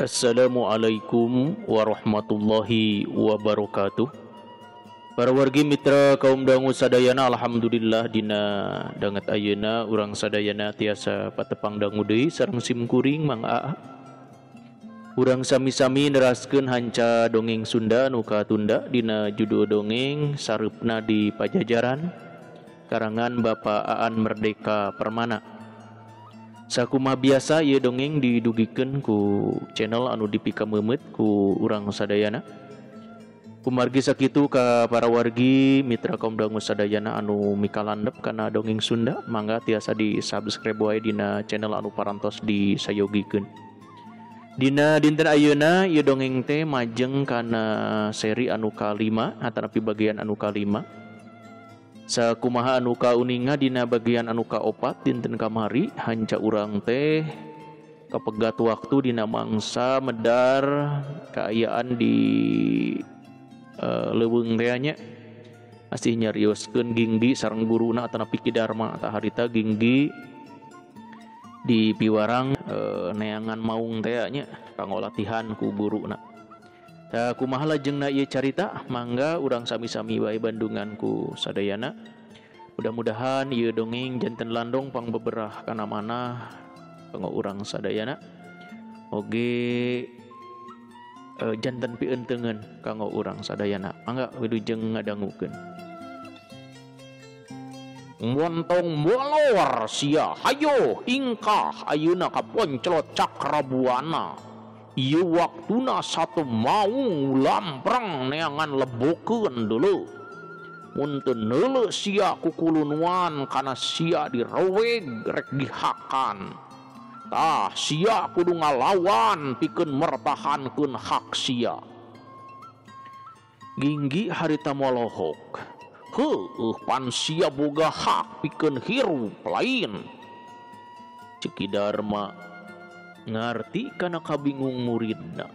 Assalamualaikum warahmatullahi wabarakatuh. Para wargi mitra kaum dangu sadayana, alhamdulillah dina danget ayeuna urang sadayana tiasa patepang dangu deui sareng simkuring Mang Aa. Urang sami-sami neraskeun hanca dongeng Sunda nu katunda dina judul dongeng Sareupna di Pajajaran karangan Bapak Aan Merdeka Permana. Sakumaha biasa ieu dongeng didugikeun ku channel anu dipikameumeut ku urang sadayana. Kumargi sakitu ka para wargi mitra kaum dangu sadayana anu mikalandep kana dongeng Sunda, mangga tiasa di subscribe wae dina channel anu parantos disayogikeun. Dina dinten ayeuna ieu dongeng teh majeng kana seri anu kalima atanapi bagian anu kalima. Sakumaha anu kauninga dina bagian anu kaopat dinten kamari hanca urang teh kapegat waktu dina mangsa medar kaayaan di leuweung teh nya masih nyarioskeun Ginggi sareng guruna atanapi Ki Darma. Tah harita Ginggi di piwarang neangan maung teh nya kanggo latihan ku guruna. Tah kumaha lajengna ieu carita, mangga urang sami-sami wae bandungan ku sadayana. Mudah-mudahan ieu dongeng janten landong pangbeberah kana manah kanggo urang sadayana. Oge janten pientengeun kanggo urang sadayana. Mangga wilujeng ngadangukeun. Montong molor sia, hayo ingkah ayeuna ka ponclot Cakrabuana. Ieu waktuna satu maung lamprang neangan lebokeun dulu. Mun teu neuleuh sia kukulunuan kana sia direweg rek dihakan. Tah sia kudu ngalawan pikeun mertahankeun hak sia. Ginggi harita molohok. Heueuh pan sia boga hak pikeun hirup lain. Ceuk Ki Darma ngarti kana kabingung muridna.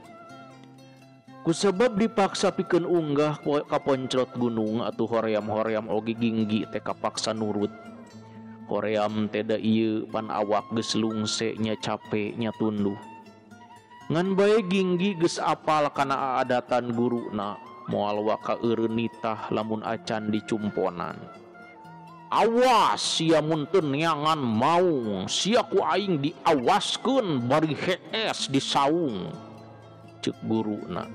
Kusabab dipaksa pikeun unggah ka ponclot gunung atuh hoream-hoream oge Ginggi teh kapaksa nurut. Hoream teh da ieu pan awak geus lungse nya cape nya tunduh. Ngan bae Ginggi geus apal kana aadatan guruna, moal waka eureun nitah lamun acan dicumponan. Awas sia mun teu neangan maung, sia ku aing diawaskeun bari hees di saung. Ceuk guruna.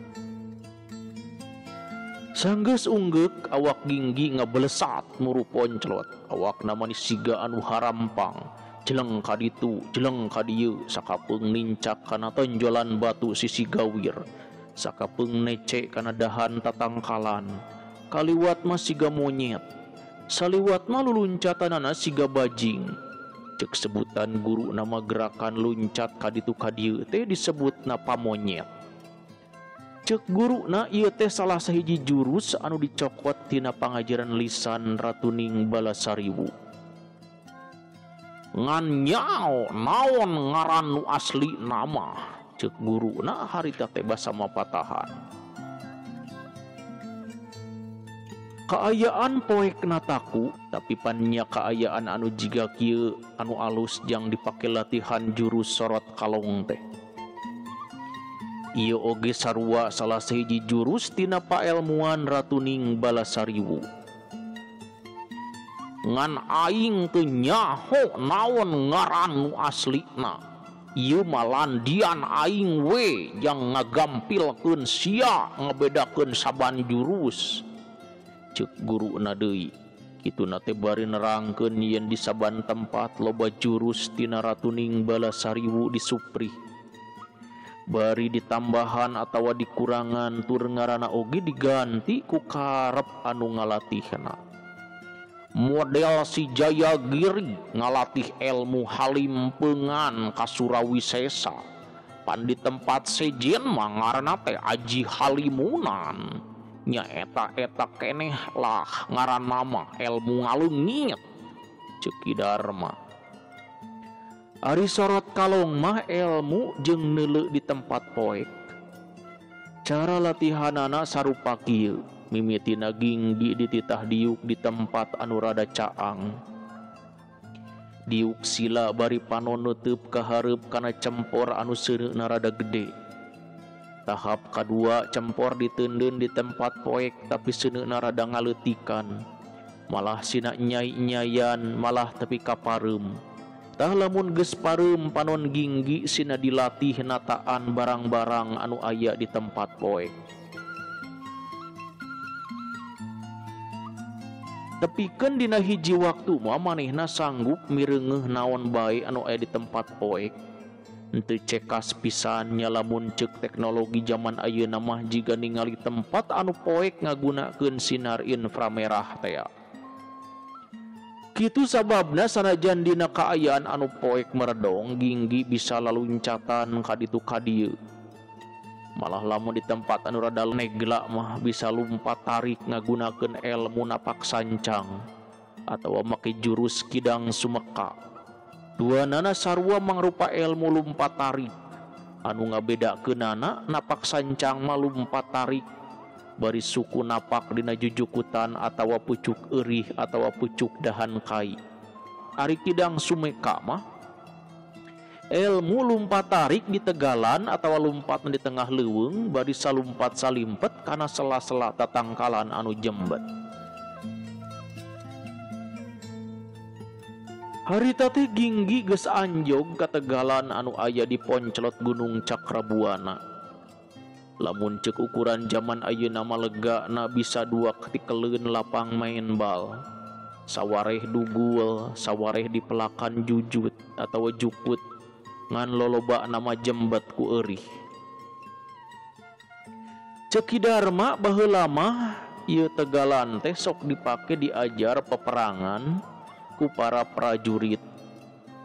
Sanggeus unggeuk awak Ginggi ngabelesat muru ponclot, awakna manis siga anu harampang, jeleng ka ditu, jeleng ka dieu, sakapeung nincak kana tonjolan batu sisi gawir, sakapeung nece kana dahan tatangkalan, kaliwat mah siga monyet. Saliwat mah luluncatanana siga bajing. Ceuk sebutan guru nama gerakan luncat kaditu kadieu teh disebutna pamonyet. Ceuk guruna ieu teh salah sahiji jurus anu dicokot tina pangajaran lisan Ratuning Balasariwu. Ngan nyao naon ngaran nu asli nama? Ceuk guruna harita teh basa mapatahan. Kaayaan poek nataku, tapi pannya kaayaan anu jiga kieu anu alus jang dipake latihan jurus sorot kalong teh. Ieu oge sarua salah sahiji jurus tina paelmuan Ratuning Balasariwu. Ngan aing teu nyaho naon ngaran nu aslina. Ieu mah landian aing we jang ngagampilkeun sia ngabedakeun saban jurus. Ceuk guruna deui. Kituna teh bari nerangkeun yen di saban tempat loba jurus tina Ratuning Balasariwu disuprih. Bari ditambahan atawa dikurangan tur ngaranna oge diganti ku karep anu ngalatihna. Model si Jayagiri ngalatih ilmu halimpeungan ka Surawisesa. Pan di tempat sejen mah ngaranna teh Aji Halimunan. Nya eta-eta keneh lah ngaran mah ilmu ngaleungit. Ceuk Ki Darma. Ari sorot kalong mah ilmu jeung neuleu di tempat poek. Cara latihanana sarupa kieu, mimitina ginggi dititah diuk di tempat anu rada caang. Diuk sila bari panon neuteub ka hareup kana cempor anu seuneuna rada gede. Tahap kadua cempor diteundeun di tempat poek tapi seuneuna rada ngaleutikan. Malah sina nyai-nyayan malah tepi ka pareum. Tah lamun geus pareum panon ginggi sina dilatih nataan barang-barang anu aya di tempat poek. Tepikeun dina hiji waktu mah manehna sanggup mireungeuh naon bae anu aya di tempat poek. Henteu cekas pisan nya lamun ceuk teknologi jaman ayeuna mah jiga ningali tempat anu poek ngagunakeun sinar inframerah tea. Kitu sababna sanajan dina kaayaan anu poek meredong ginggi bisa laluncatan ka ditu ka dieu. Malah lamun di tempat anu rada negla mah bisa lumpat tarik ngagunakeun elmu napak sancang atawa make jurus kidang sumeka. Duanana sarua mangrupa elmu lumpat tarik. Anu ngabedakeunana napak sancang mah lumpat tarik bari suku napak dina jujukutan atawa pucuk eurih atawa pucuk dahan kai. Ari kidang sumeka mah ilmu lumpat tarik di tegalan atawa lumpat di tengah leuweung bari salumpat salimpet kana sela-sela tatangkalan anu jembet. Harita teh ginggi geus anjog ka tegalan anu aya di ponclot Gunung Cakrabuana. Lamun ceuk ukuran jaman ayeuna mah legana bisa dua ketikeleun lapang main bal. Sawareh dugul, sawareh dipelakan jujut atawa jukut. Ngan loloba nama jembet ku eurih. Ceuk Ki Darma baheula mah ieu tegalan teh sok dipake diajar peperangan ku para prajurit.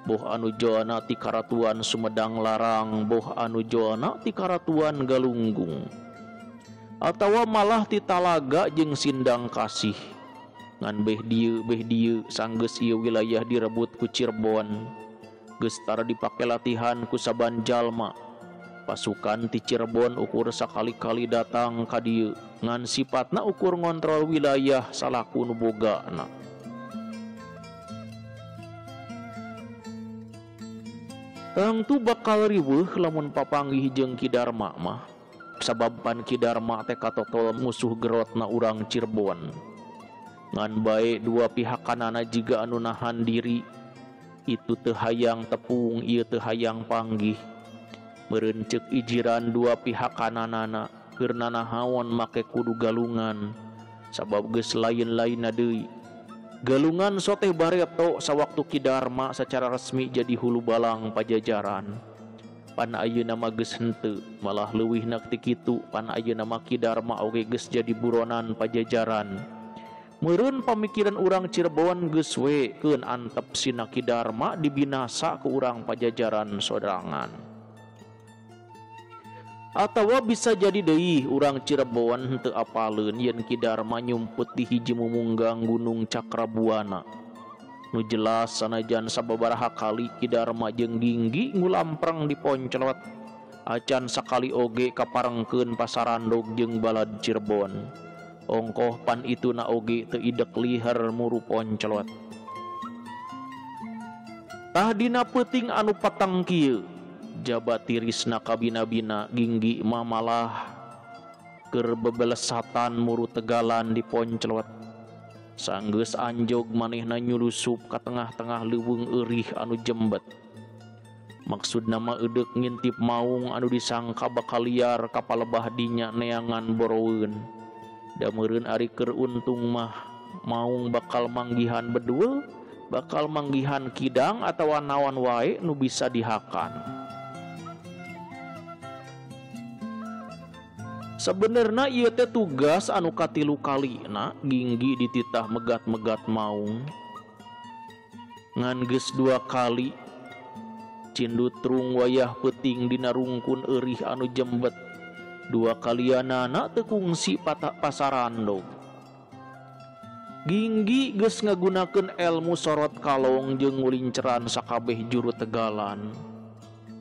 Boh anu joana ti Karatuan Sumedang Larang, boh anu joana ti Karatuan Galunggung, atawa malah ti Talaga jeung Sindang Kasih. Ngan beh dieu sanggeus ieu wilayah direbut ku Cirebon. Geus tara dipake latihan ku saban jalma. Pasukan ti Cirebon ukur sakali-kali datang ka dieu, ngan sipatna ukur ngontrol wilayah salaku nu bogana. Tangtu bakal riweuh lamun papanggih jeung Ki Darma mah. Sabab pan Ki Darma teh katotol musuh gerotna urang Cirebon. Ngan bae dua pihak kanana jiga anu nahan diri. Itu teu hayang tepung, ieu teu hayang panggih. Meureun ceuk ijiran dua pihak kananana keur nanahaon make kudu galungan. Sabab geus lain-lainna deui. Galungan soteh bareto sawaktu Ki Darma secara resmi jadi hulu balang Pajajaran. Pan ayeuna mah geus henteu, malah leuwihna ti kitu pan ayeuna mah Ki Darma oge geus jadi buronan Pajajaran. Meureun pamikiran urang Cirebon geus we keun antep sina Ki Darma dibinasa ku urang Pajajaran sorangan. Atawa bisa jadi deui urang Cirebon henteu apaleun yen Ki Darma nyumput di hiji mumunggang Gunung Cakrabuana. Nu jelas sanajan sababaraha kali Ki Darma jeung Ginggi ngulampreng di ponclot, acan sakali oge kaparengkeun pasarandog jeung balad Cirebon. Ongkoh pan ituna oge teu idek liher muru ponclot. Tah dina peuting anu patang kieu, jaba tirisna kabina-bina Ginggi mah malah keur bebelesatan muru tegalan di ponclot. Sanggeus anjog manehna nyulusup ka tengah-tengah leuweung eurih anu jembet. Maksudna mah eudek ngintip maung anu disangka bakal liar ka palebah dinya neangan boroweun. Da meureun ari keur untung mah maung bakal manggihan bedul, bakal manggihan kidang atawa naon wae nu bisa dihakan. Sabenerna ieu teh tugas anu katilu kalina Ginggi dititah megat-megat maung. Ngan geus 2 kali cindutrung wayah peuting dina rungkun eurih anu jembet. 2 kalianana teu kungsi pasarandog. Ginggi geus ngagunakeun elmu sorot kalong jeung ngulinceran sakabeh juru tegalan.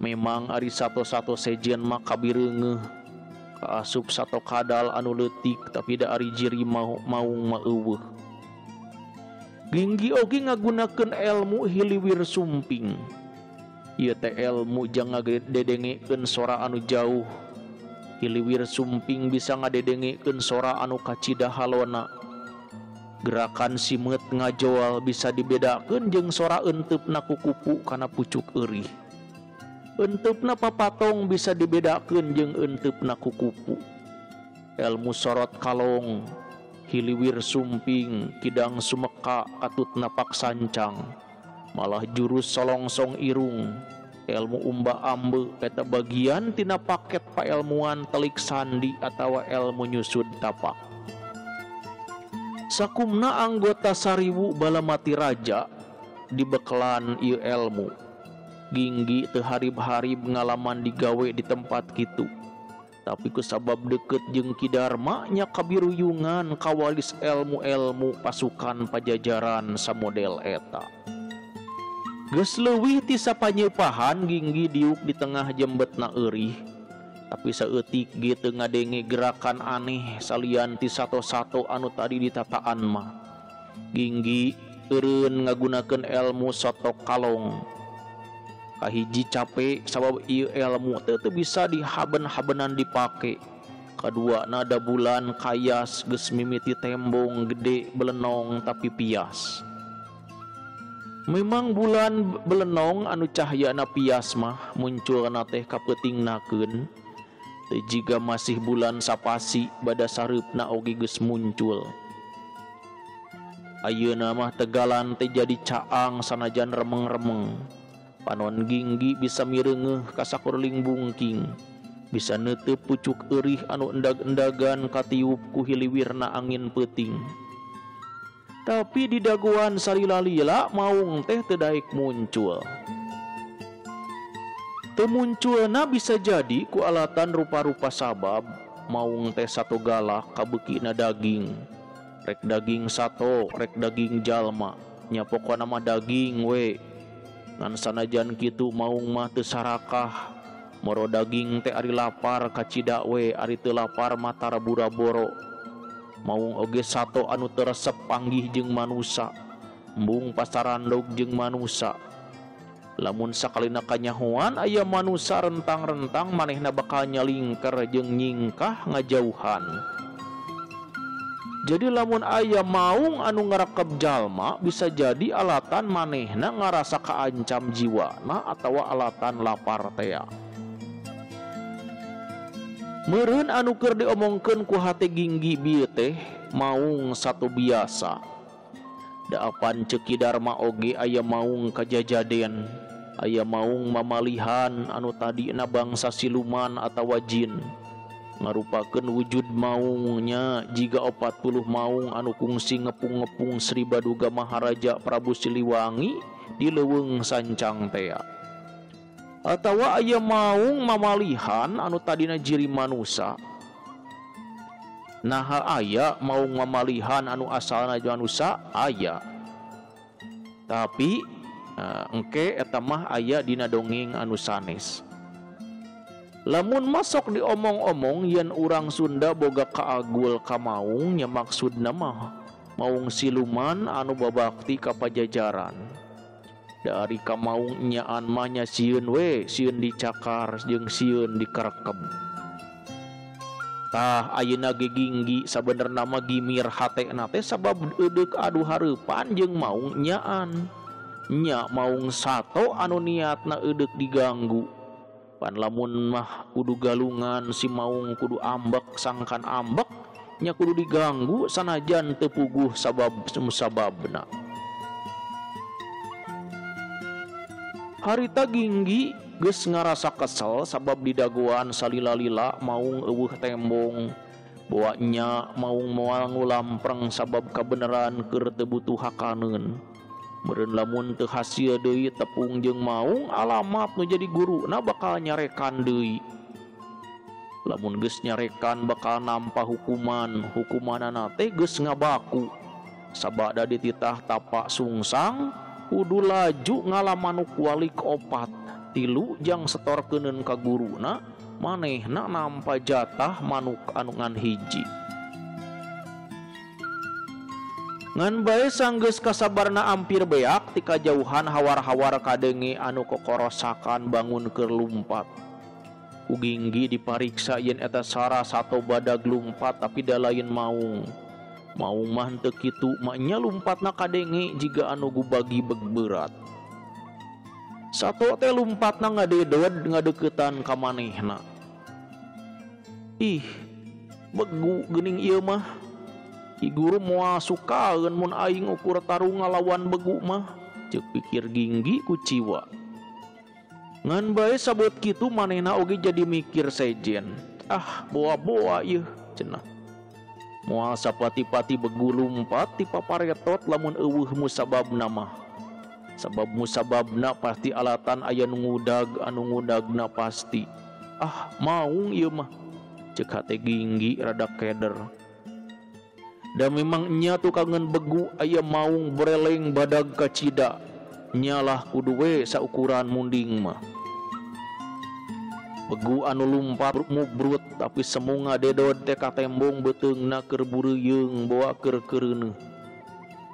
Memang ari sato-sato sejen mah kabireungeuh, kaasup sato kadal anu leutik tapi da ari jiri maung mah eueuh. Ginggi oge ngagunakeun elmu hiliwir sumping. Ieu teh elmu jang ngadedengekeun sora anu jauh. Hiliwir sumping bisa ngadedengekeun sora anu kacida halona. Gerakan simeut ngajoal bisa dibedakeun jeung sora enteupna kukupu kana pucuk eurih. Enteupna papatong bisa dibedakeun jeung enteupna kukupu. Elmu sorot kalong, hiliwir sumping, kidang sumeka katutna paksancang, malah jurus solongsong irung, elmu umba ambe eta bagian tina paket paelmuan telik sandi atawa elmu nyusud tapak. Sakumna anggota Sariwu Balamati Raja dibekelan ieu elmu. Ginggi teu harib-harib ngalaman digawe di tempat kitu. Tapi kusabab deket jeung Ki Darma nya kabiruyungan kawalis elmu-elmu pasukan Pajajaran samodel eta. Geus leuwih ti sapanyeupahan Ginggi diuk di tengah jembetna eurih. Tapi saeutik ge teu ngadenge gerakan aneh salian ti sato-sato anu tadi ditataan mah. Ginggi eureun ngagunakeun elmu sotok kalong. Kahiji capek sabab ieu elmu teu bisa dihaben-habenan dipake. Kadua nada bulan kayas geus mimiti tembong gede belenong tapi pias. Memang bulan belenong anu cahyana pias mah munculna teh kapeutingnakeun. Teu jiga masih bulan sapasi bada sareupna oge geus muncul. Ayeuna mah tegalan teh jadi caang sanajan remeng-remeng. Panon Ginggi bisa mireungeuh ka sakurling bungking, bisa neuteup pucuk eurih anu endag-endagan katiup ku hiliwirna angin peuting. Tapi di daguan salila-lila maung teh teu daek muncul. Teu munculna bisa jadi ku alatan rupa-rupa sabab. Maung teh sato galak kabeukina daging. Rek daging sato, rek daging jalma, nya pokona mah daging we. Ngan sanajan kitu maung mah teu sarakah. Moro daging teh ari lapar kacida we, ari teu lapar mah tarabura-boro. Maung oge sato anu teu resep panggih jeung manusa, embung pasarandog jeung manusa. Lamun sakalina kanyahoan aya manusa rentang-rentang manehna bakal nyalingker jeung nyingkah ngajauhan. Jadi lamun aya maung anu ngarekep jalma bisa jadi alatan manehna ngarasa kaancam jiwana atawa alatan lapar tea. Meureun anu keur diomongkeun ku hate Ginggi bieu teh maung satu biasa. Da apan ceuk Ki Darma oge aya maung kajajaden, aya maung mamalihan anu tadina bangsa siluman atawa jin. Ngarupakeun wujud maungnya jiga 40 maung anu kungsi ngepung-ngepung Sri Baduga Maharaja Prabu Siliwangi di leuweung sancang tea. Atawa aya maung mamalihan anu tadina jiri manusa. Naha aya maung mamalihan anu asalna manusa aya. Tapi engke eta mah aya dina dongeng anu sanes. Lamun masuk diomong-omong yen urang Sunda boga kaagul ka maung nya maksudna mah maung siluman anu babakti ka Pajajaran. Dari ka maung nyaan mah nya sieun we, sieun dicakar jeung sieun dikerekeb. Tah ayeuna ge Ginggi sabenerna mah gimir hatena teh sabab eudeuk adu hareupan jeung maung nyaan. Nya maung sato anu niatna eudeuk diganggu. Pan lamun mah kudu galungan si maung kudu ambek sangkan ambek nya kudu diganggu sanajan teu puguh sabab musababna. Harita Ginggi geus ngarasa kesel sabab didagoan salila-lila maung eueuh tembong. Boa nya maung moal ngulampreng sabab kabeneran keur teu butuh hakaneun. Meureun lamun teu hasil deui tepung jeung maung alamat nu jadi guruna bakal nyarekan deui. Lamun geus nyarekan bakal nampa hukuman, hukumanana teh geus ngabaku. Sabada dititah tapak sungsang kudu laju ngalamanuk walik opat tilu jang setorkeuneun ka guruna manehna nampa jatah manuk anu ngan hiji. Ngan bae sanggeus kasabarna ampir beak ti kajauhan hawar-hawar kadenge anu kokorosakan bangun keur lumpat. Ku Ginggi dipariksa yen eta sara sato badag lumpat tapi da lain maung. Maung mah henteu kitu, maknya lumpatna kadenge jiga anu gubagi beg berat. Sato teh lumpatna ngadedod ngadeukeutan ka manehna. Ih, begu geuning ieu mah. Ki guru moal sukaeun mun aing ukur tarung ngalawan begu mah, ceuk pikir Ginggi kuciwa. Ngan bae sabot kitu manehna oge jadi mikir sejen. Ah, boa-boa ieu cenah. Moal sapati-pati begu lumpat ti paparetot lamun eueuh musababna mah. Sabab musababna pasti alatan aya nu ngudag, anu ngudagna pasti. Ah, maung ieu mah, ceuk hate Ginggi rada keder. Da memang nya tukangan begu aya maung bereleng badag kacida. Nyalah kudu we saukuran munding mah. Begu anu lumpat mubrut tapi semunga dedod teh katembong beuteungna keur bureuyeung boa keur keureuneuh.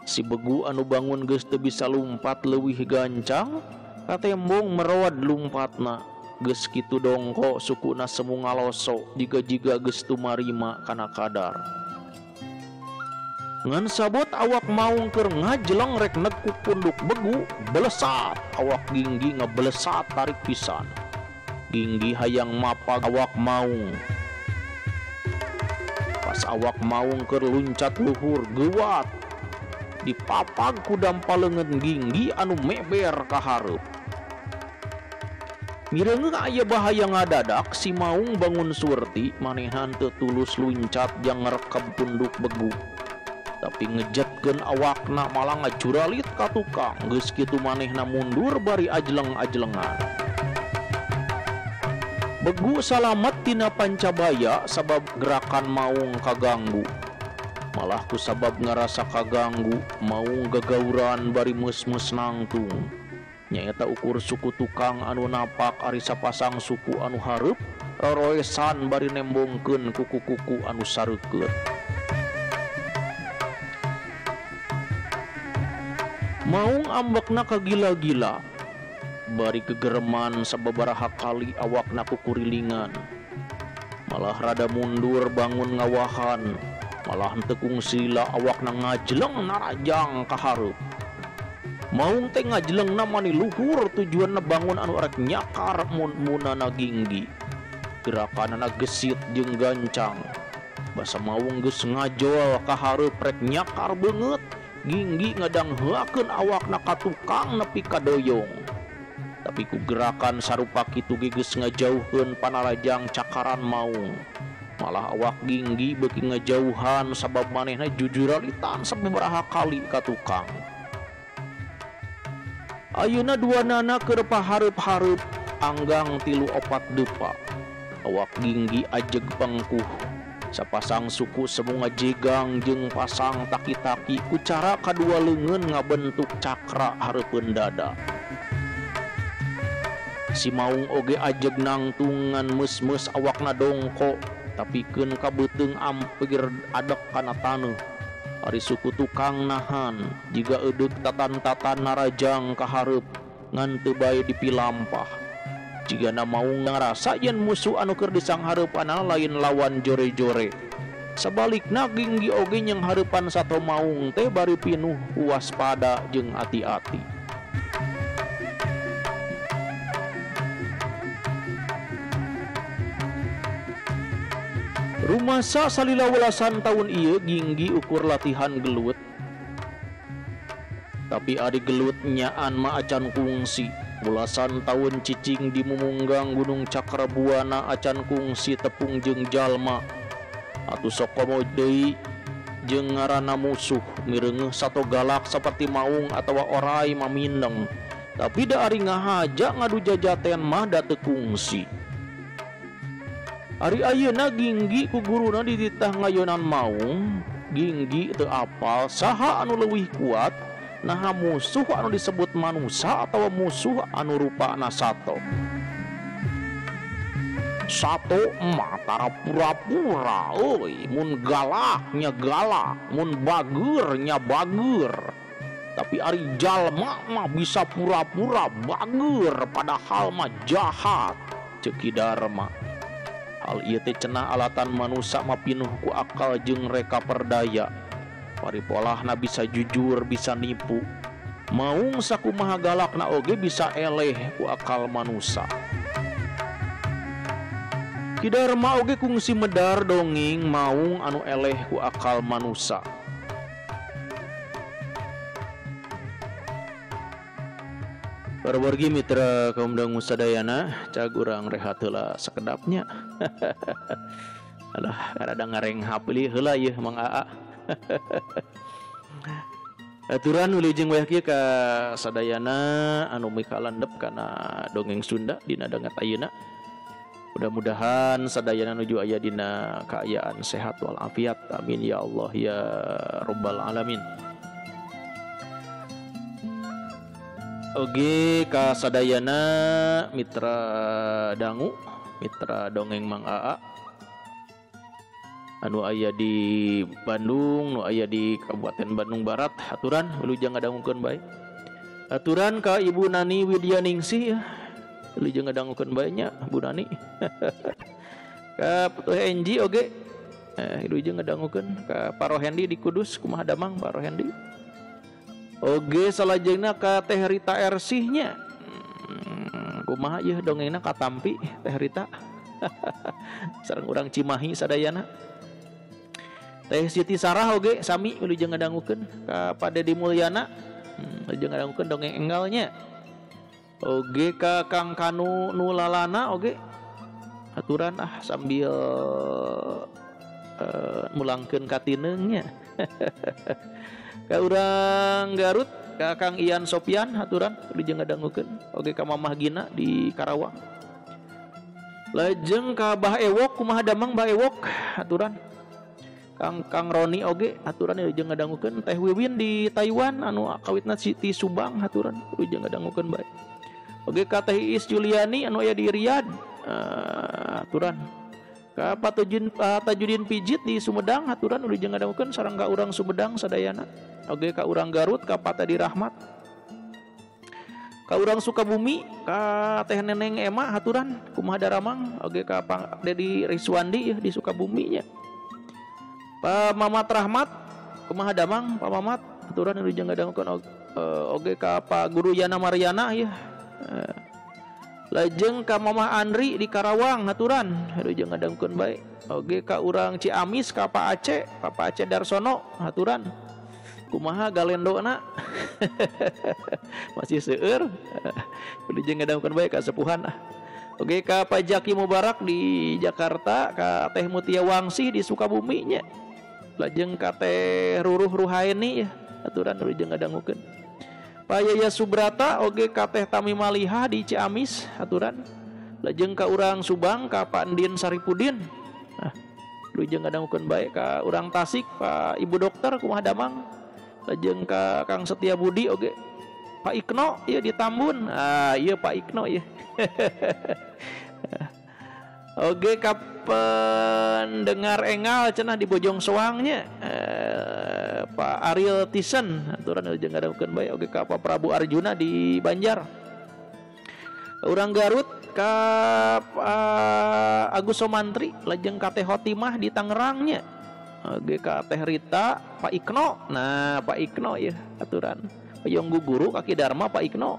Si begu anu bangun geus teu bisa lumpat leuwih gancang, katembong merod lumpatna. Geus kitu dongko sukuna semunga loso jiga-jiga geus tumarima kana kadar. Ngan sabot awak maung keur ngajeleng rek nekuk punduk begu, belesat awak Ginggi ngebelesat tarik pisan. Ginggi hayang mapag awak maung. Pas awak maung keur luncat luhur geuwat, dipapag ku dampa leungeun Ginggi anu meber ka hareup. Mireungeung aya bahaya ngadadak, si maung bangun surti manehan teu tulus luncat jang ngerekeb punduk begu. Tapi ngejetkeun awakna malah ngajuralit ka tukang. Geus kitu manehna mundur bari ajleng-ajlengan. Begu salamet tina pancabaya sabab gerakan maung kaganggu. Malah ku sabab ngarasa kaganggu, maung gagauran bari meus-meus nangtung. Nyaeta ukur suku tukang anu napak ari sapasang suku anu hareup, roroesan bari nembongkeun kuku-kuku anu sareukeut. Maung ambekna kagila-gila, bari kegereman sababaraha kali awakna kukurilingan. Malah rada mundur bangun ngawahan, malah henteu kungsila awakna ngajleng narajang ka hareup. Maung teh ngajlengna mani luhur tujuanna bangun anu rek nyakar mun-munana Ginggi. Gerakanana gesit jeung gancang. Basa maung geus ngajol ka hareup rek nyakar beungeut. Ginggi ngadangheakeun awakna ka tukang nepi ka doyong. Tapi ku gerakan sarupa kitu ge geus ngajauhkeun panarajang cakaran maung. Malah awak Ginggi beuki ngajauhan sabab manehna jujuralitan sababaraha kali ka tukang. Ayeuna duanana keur pahareup-hareup anggang 3-4 depa. Awak Ginggi ajeg pengkuh. Sapasang suku semunga jegang jeung pasang taki-taki ku cara kadua leungeun ngabentuk cakra hareupeun dada. Si maung oge ajeg nangtungan meus-meus awakna dongko tapi keun ka beuteung ampir adek kana taneuh. Ari suku tukang nahan jiga eudeuk tatan-tatan narajang ka hareup ngan teu bae dipilampah. Jigana maung ngarasa yen musuh anu keur disanghareupanana lain lawan jore-jore. Sabalikna Ginggi oge nyanghareupan sato maung teh bari pinuh waspada jeung ati-ati. Rumasa salila welasan tahun ieu Ginggi ukur latihan gelut. Tapi ari gelut nyaan mah acan kungsi. Belasan tahun cicing di mumunggang Gunung Cakrabuana acan kungsi tepung jeung jalma. Atuh sok komo deui jeung ngaranna musuh mireungeuh sato galak saperti maung atawa orai mamindeng. Tapi da ari ngahaja ngadu jajaten mah da teu kungsi. Ari ayeuna Ginggi ku guruna dititah ngayonan maung, Ginggi teu apal saha anu leuwih kuat. Naha musuh anu disebut manusa atau musuh anu rupana sato. Sato mah tara pura-pura euy, mun galaknya galak, mun bageurnya bager. Tapi ari jalma mah bisa pura-pura bager padahal mah jahat. Ceuk Ki Darma. Hal ieu teh cenah alatan manusa mah pinuh ku akal jeung reka perdaya. Paripolahna bisa jujur, bisa nipu. Maung sakumaha galakna oge bisa eleh ku akal manusa. Ki Darma oge kungsi medar dongeng maung anu eleh ku akal manusa. Parwargi mitra kaum dangu sadayana, cag urang rehat heula sakedapnya. Alah, rada ngarenghap heula yeuh Mang Aa. Aturan wilujeng wayah kieu ka sadayana anu mikalandep kana dongeng Sunda dina danget ayeuna. Mudah-mudahan sadayana nuju aya dina kaayaan sehat walafiat. Amin ya Allah ya rabbal alamin. Oge ka sadayana mitra dangu, mitra dongeng Mang Aa anu aya di Bandung, nu aya di Kabupaten Bandung Barat, aturan wilujeng ngadangukeun bae. Aturan ka Ibu Nani Widyaningsih ya. Wilujeng ngadangukeun bae nya Bu Nani. Ka Teh Enji oge wilujeng ngadangukeun, ka Pak Rohendi di Kudus, kumaha damang Pak Rohendi. Oge salajengna ka Teh Rita Ersih nya. Kumaha yeuh dongengna katampi Teh Rita. Sareng urang Cimahi sadayana. Teh Siti Sarah oge sami wilujeng ngadangukeun, ka Pak Dedi Mulyana wilujeng ngadangukeun dongeng enggalnya. Oge ka Kang Kanu Nulalana oge aturan ah sambil mulangkeun katineungnya. Ka urang Garut ka Kang Ian Sopian aturan wilujeng ngadangukeun, oge ka Mamah Gina di Karawang. Lajeng ka Bah Ewok, kumaha damang Bah Ewok aturan. Kang Roni oge aturan wilujeng ngadangukeun, Teh Wiwin di Taiwan anu kawitna ti Subang aturan wilujeng ngadangukeun bae. Oge ka Teh Iis Juliani anu aya di Riyadh aturan. Ka Pak Tajudin Pijit di Sumedang aturan wilujeng ngadangukeun sareng ka urang Sumedang sadayana. Oge ka urang Garut ka Pak Tadi Rahmat. Ka urang Sukabumi ka Teh Neneng Ema aturan kumaha daramang. Oge ka Pak Dedi Riswandi ya di Sukabumi nya. Pak Mamat Rahmat kumaha damang Pak Mamat aturan wilujeng ngadangukeun. Oge ka Pak Guru Yana Mariana ya. Lajeng ka Mamah Andri di Karawang aturan wilujeng ngadangukeun bae. Oge ka urang Ciamis ka Pak Aceh, Pak Aceh Darsono aturan kumaha galendona. Masih seueur wilujeng ngadangukeun bae ka sepuhan ah. Oge ka Pak Jaki Mubarak di Jakarta, ka Teh Mutia Wangsih di Sukabumi nya. Lajeng ka Teh Ruruh Ruhaini ya aturan wilujeng ngadangukeun. Pak Yaya Subrata oge ka Teh Tami Maliha di Ciamis aturan. Lajeng ka urang Subang ka Pak Endin Saripudin. Nah, wilujeng ngadangukeun bae. Ka urang Tasik Pak Ibu Dokter kumaha damang. Lajeng ka Kang Setia Budi oge. Pak Ikno ieu di Tambun. Ah, ieu Pak Ikno ieu. Oge ka pendengar engal cenah di Bojong Soangnya Pak Ariel Tisen aturan wilujeng ngadangukeun bae. Oge ka Pak Prabu Arjuna di Banjar. Urang Garut ka Agus Somantri, lajeng ka Teh Hotimah di Tangerangnya. Oge ka Teh Rita, Pak Ikno. Nah, Pak Ikno ya aturan. Hoyong guru kaki Dharma Pak Ikno.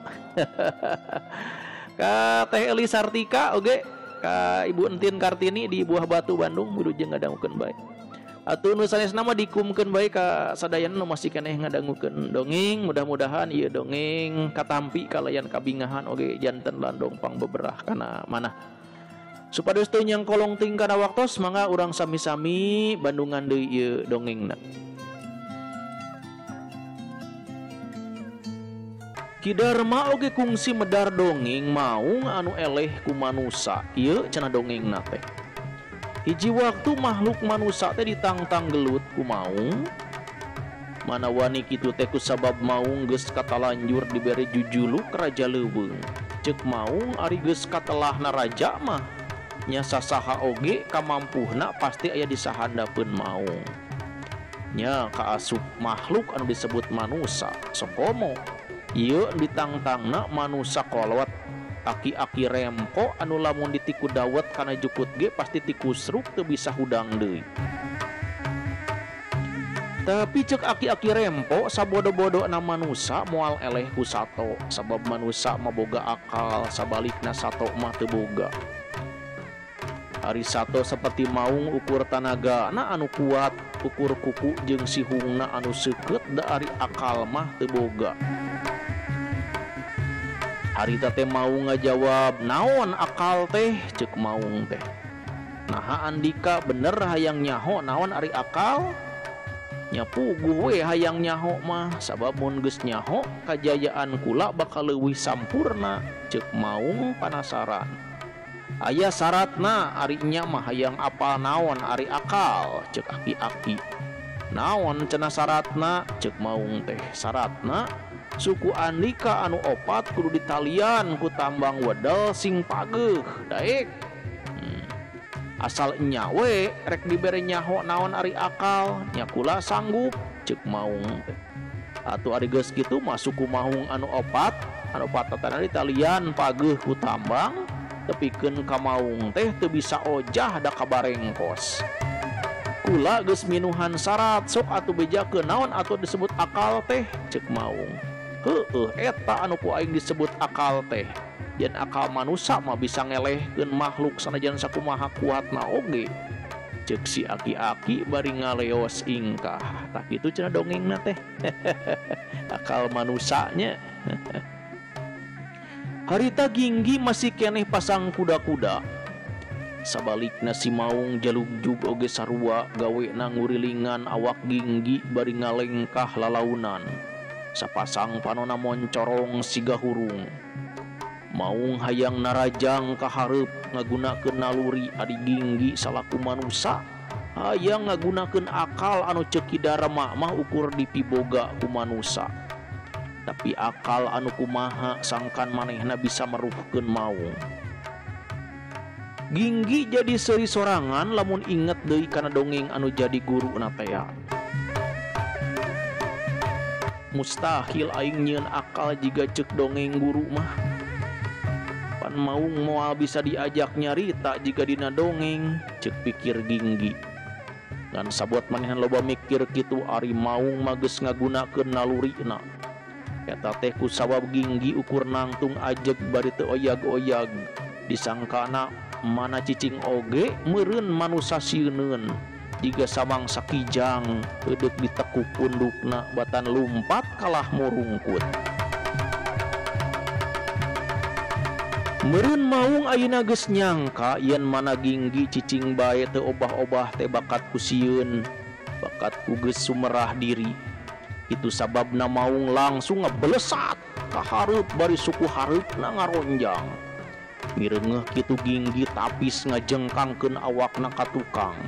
Ka Teh Eli Sartika oge, ka Ibu Entin Kartini di Buah Batu Bandung wilujeng ngadangukeun bae. Atuh nu sanesna mah dikumkeun bae ka sadayana nu masih keneh ngadangukeun dongeng, mudah-mudahan ieu dongeng katampi kalayan kabingahan oge janten landong pangbeberah kana manah. Supados teu nyangkolong ting kana waktos mangga urang sami-sami bandungan deui ieu dongengna. Ki Darma oge kungsi medar dongeng maung anu eleh ku manusa. Ieu cenah dongengna teh. Hiji waktu makhluk manusa teh ditangtang gelut ku maung. Mana wani kitu teh ku sabab maung geus katalanjur dibere jujuluk raja leuweung. Ceuk maung ari geus katelahna raja mah nya sasaha oge kamampuhna pasti aya di sahandapeun maung. Nya kaasup makhluk anu disebut manusa sokomo. Ieu ditangtangna manusa kolot aki-aki rempo anu lamun ditiku dawet kana jukut ge pasti tikusruk teu bisa hudang deui. Tapi cek aki-aki rempo sabodo-bodona manusa moal eleh ku sato sabab manusa mah boga akal sabalikna sato mah teu boga. Ari sato seperti maung ukur tanagana anu kuat, ukur kuku jeung sihungna anu seukeut da ari akal mah teu boga. Harita teh maung ngajawab, naon akal teh ceuk maung teh. Naha andika bener hayang nyaho naon ari akal? Nya puguh we hayang nyaho mah sabab mun geus nyaho kajayaan kula bakal leuwih sampurna ceuk maung panasaran. Aya syaratna ari nya mah hayang apal naon ari akal ceuk aki-aki. Naon cenah syaratna ceuk maung teh. Syaratna suku andika anu opat kudu ditalian ku tambang wedel sing pageuh daek. Asal nya we rek dibere nyaho naon ari akal nya kula sanggup ceuk maung teh. Atuh ari geus kitu mah suku maung anu opat tatana ditalian pageuh ku tambang tepikeun ka maung teh teu bisa ojah da kabarengkos. Kula geus minuhan syarat sok atuh bejakeun naon atuh disebut akal teh ceuk maung. Heueuh eta anu ku aing disebut akal teh. Yen akal manusa mah bisa ngelehkeun makhluk sanajan sakumaha kuatna oge. Ceuk si aki-aki bari ngaleos ingkah. Tah kitu cenah dongengna teh. Akal manusanya. Harita Ginggi masih keneh pasang kuda-kuda. Sabalikna si maung jalugjug oge sarua gawena ngurilingan awak Ginggi bari ngalengkah lalaunan. Sapasang panona moncorong siga hurung. Maung hayang narajang kahareup ngagunakeun naluri ari Ginggi salaku manusa hayang ngagunakeun akal anu ceuk Ki Darma mah ukur dipiboga ku manusa. Tapi akal anu kumaha sangkan manehna bisa meruhkeun maung. Ginggi jadi seuri sorangan lamun inget deui kana dongeng anu jadi guru na tea. Mustahil aing nyieun akal jiga ceuk dongeng guru mah. Pan maung moal bisa diajak nyarita jiga dina dongeng, ceuk pikir Ginggi. Ngan sabuat manehna loba mikir kitu ari maung mah geus ngagunakeun nalurina. Eta teh ku sabab Ginggi ukur nangtung ajeg bari teu oyag-oyag. Disangkana mana cicing oge meureun manusa sieuneun. Jiga samangsa kijang eudeuk ditekuk pundukna batan lumpat kalah murungkut. Meureun maung ayeuna geus nyangka yen mana Ginggi cicing bae teu obah-obah teh bakat ku sieun, bakat ku geus sumerah diri. Itu sababna maung langsung ngebelesat ka hareup bari suku hareupna ngaronjang. Mireungeuh kitu Ginggi tapis ngajengkangkeun awakna ka tukang.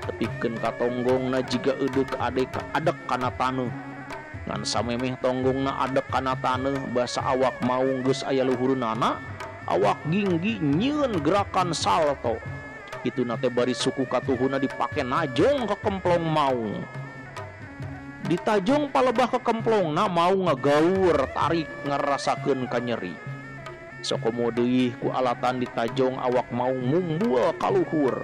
Tepikeun ka tonggongna jiga eudeuk adek adek kana taneuh. Ngan samemeh tonggongna adek kana taneuh basa awak maung geus aya luhureunana, awak Ginggi nyieun gerakan salto. Kituna teh bari suku katuhuna dipake najong ka kemplong maung. Ditajong palebah ke kemplongna maung ngagaur tarik ngarasakeun kanyeri. Sokomo deui ku alatan ditajong awak maung mumbul kaluhur.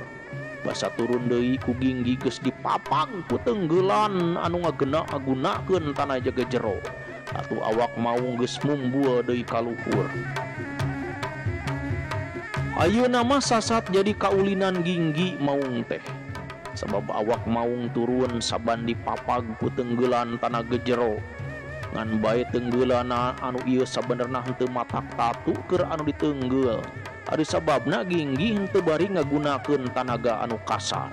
Basa turun deui ku Ginggi geus dipapag ku tenggelan anu ngagena ngagunakeun tanah jaga jero. Atuh awak maung geus mumbul deui kaluhur. Ayeuna mah sasat jadi kaulinan Ginggi maung teh. Sabab awak maung turun saban dipapag ku tenggelan tanaga jero. Ngan bae tenggeulana anu ieu sabenerna henteu matak tatu keur anu ditenggel. Ari sababna Ginggi henteu bari ngagunakeun tanaga anu kasar.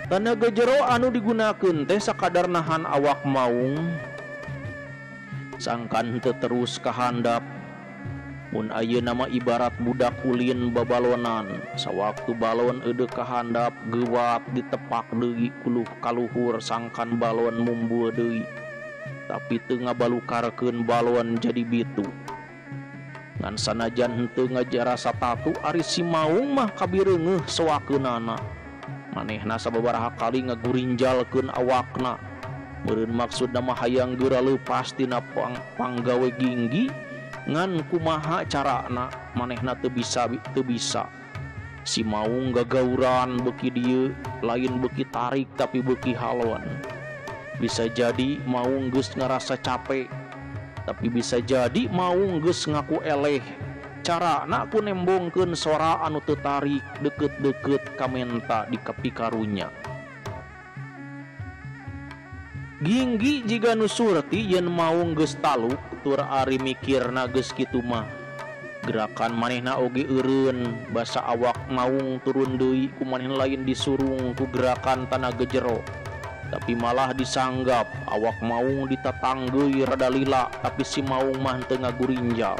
Tanaga jero anu digunakeun teh sakadar nahan awak maung sangkan henteu terus kahandap. Mun ayeuna mah ibarat budak ulin babalonan, sawaktu balon eudeuh kahandap geuwat ditepak deui kuluh kaluhur sangkan balon mumbul deui. Tapi teu ngabalukarkeun balon jadi bitu. Ngan sanajan henteu ngajarasa tatu ari si maung mah kabireungeuh soakeunana. Manehna sababaraha kali ngagurinjalkeun awakna. Meureun maksudna mah hayang geura leupas tina panggawe Ginggi. Ngan kumaha carana manehna teu bisa. Si maung gagauran beuki dieu lain beuki tarik tapi beuki halon. Bisa jadi maung geus ngarasa capek, tapi bisa jadi maung geus ngaku eleh. Carana ku nembongkeun sora anu teu tarik deukeut-deukeut kamenta di kapikarunya. Ginggi jiga nu surti yen maung geus taluk tur ari mikirna geus kitu mah. Gerakan manehna oge eureun, basa awak maung turun deui ku manehna lain disurung ku gerakan tanaga jero. Tapi malah disanggap awak maung ditatanggeuy rada lila, tapi si maung mah teu ngagurinjal.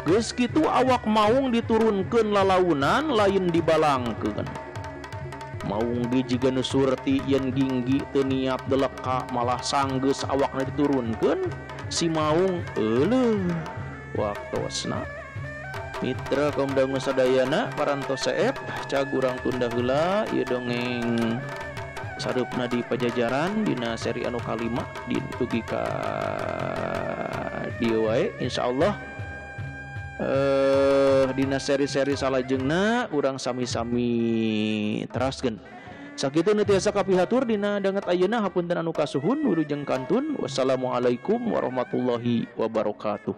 Geus kitu awak maung diturunkeun lalaunan lain dibalangkeun. Maung ge jiga nu surti yen Ginggi teu niat deleka malah sanggeus awakna diturunkeun si maung euleuh waktosna. Mitra kaum dangu sadayana parantos seep cag urang tunda heula ieu dongeng sareupna di Pajajaran dina seri anu kalima di dugi ka dieu wae insyaallah. Dina seri-seri salajengna urang sami-sami teraskeun. Sakitu nu tiasa kapihatur dina danget ayeuna hapunten anu kasuhun wilujeng kantun. Wassalamualaikum warahmatullahi wabarakatuh.